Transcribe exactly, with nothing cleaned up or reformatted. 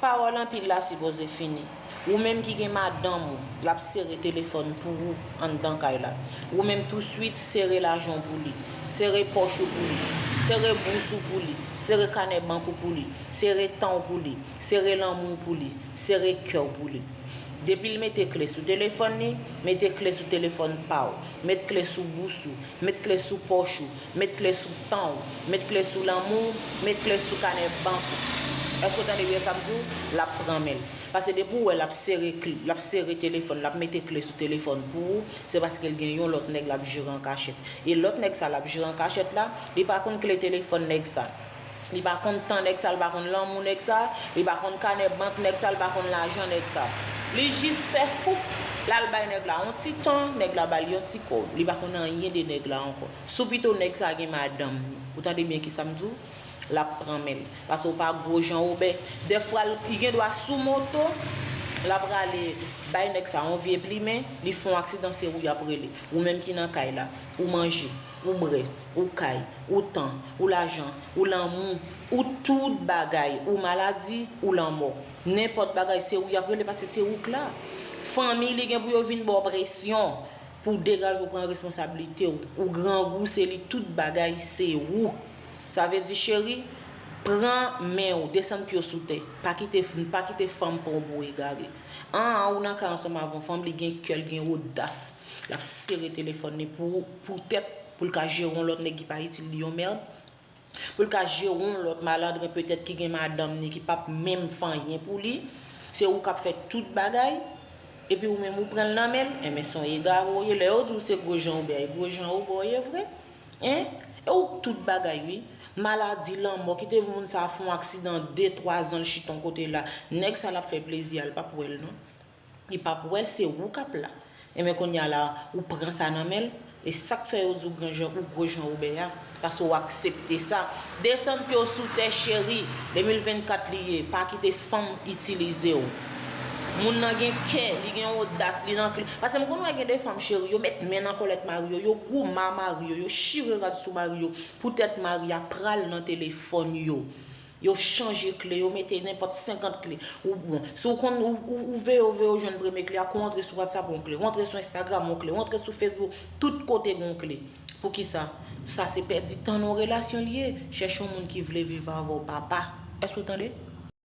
Pawòl anpil la sipoze fini. Ou menm ki gen madanm ou, l ap sere telefòn pou ou anndan kay la. Ou menm touswit sere lajan w pou li. Sere pòch ou pou li. Sere bous ou pou li. Sere kanè bank ou pou li. Sere tan w pou li. Sere lanmou w pou li. Sere kè w pou li. Depi l mete kle sou telefòn li, mete kle sou telefòn pa w. Met kle sou bous ou. Met kle sou pòch ou. Met kle sou tan w. Met kle sou lanmou w. Met kle sou kanè bank ou. Èske w tande byen sa m di w? L ap pran men l. Paske depi w wè l ap sere kle, l ap sere telefòn, l ap mete kle sou telefòn pou ou, se paske l gen yon lòt nèg l ap jere an kachèt. E lòt nèg sa l ap jere an kachèt la, li pa konn kle telefòn nèg sa. Li pa konn tan nèg sa, li pa konn lanmou nèg sa, li pa konn kanè bank nèg sa, li pa konn lajan nèg sa. Li jis fè foup, l al bay nèg la yon ti tan, nèg la ba l yon ti kòb. Li pa konn anyen de nèg la ankò. Sou pito nèg sa gen madanm ni. Ou tande byen kisa m di w? L ap pran men l. Paske w pa gwo jan Wobè. Dèfwa, li gen dwa sou moto, l ap rale bay nèg sa yon vye plimen, li fè yon aksidan, se ou y ap rele. Ou menm ki nan kay la, ou manje, ou bwè, ou kay, ou tan, ou lajan, ou lanmou, ou tout bagay, ou maladi, ou lanmò. Nenpòt bagay, se ou y ap rele paske se ou k la. Fanmi li gen pou yo vin ba w presyon pou w degaje w pran responsablite w. Ou grangou, se li tout bagay, se ou. Sa vle di, cheri, pran men w, desann pye w sou tè. Pa kite, pa kite fanm pran w pou egare. An, an, ou nan kay ansanm avè yon fanm, li gen kè, li gen odas. L ap sere telefòn li pou, poutèt, pou l ka jere yon lòt nèg ki pa itil li yon mèd. Pou l ka jere yon lòt malandren petèt ki gen madanm ni ki p ap menm fè anyen pou li. Se ou k ap fè tout bagay. Epi ou menm ou pran l nan men l. Enben se yon egare w ye. Lè yo di w se gwo jan Wobè, e gwo jan Wobè w ye vre? Hein? E ou k tout bagay wi. Maladi, lanmò, kite moun sa fè yon aksidan de, twa zan l chita yon kote la. Nèg sa l ap fè plezi a, l p ap wè l non. Li p ap wè l, se ou k ap la. Enben kounye a la, ou pran sa nan men l, e sa k fè yo di w gran jan, ou gwo jan Wobè a, paske w aksepte sa. Desann pye w sou tè, cheri, de mil vennkat li ye, pa kite fanm itilize w. Moun nan gen kè, li gen odas, li nan kle. Paske m konn wè gen de fanm, cheri, yo met men nan kòlèt mari yo, yo goumen a mari yo, yo chire rad sou mari yo, poutèt mari a pral nan telefòn yo. Yo chanje kle, yo mete nenpòt senkant kle. Ou bon, si w konn, ou, ou, ou veye, ou veye, ou jwenn premye kle a, kou w antre sou WhatsApp, yon kle, ou antre sou Instagram, yon kle, ou antre sou Facebook, tout kote gen yon kle. Poukisa? Sa se pèdi tan nan yon relasyon li ye. Chèche yon moun ki vle viv avè w, papa. Èske w tande?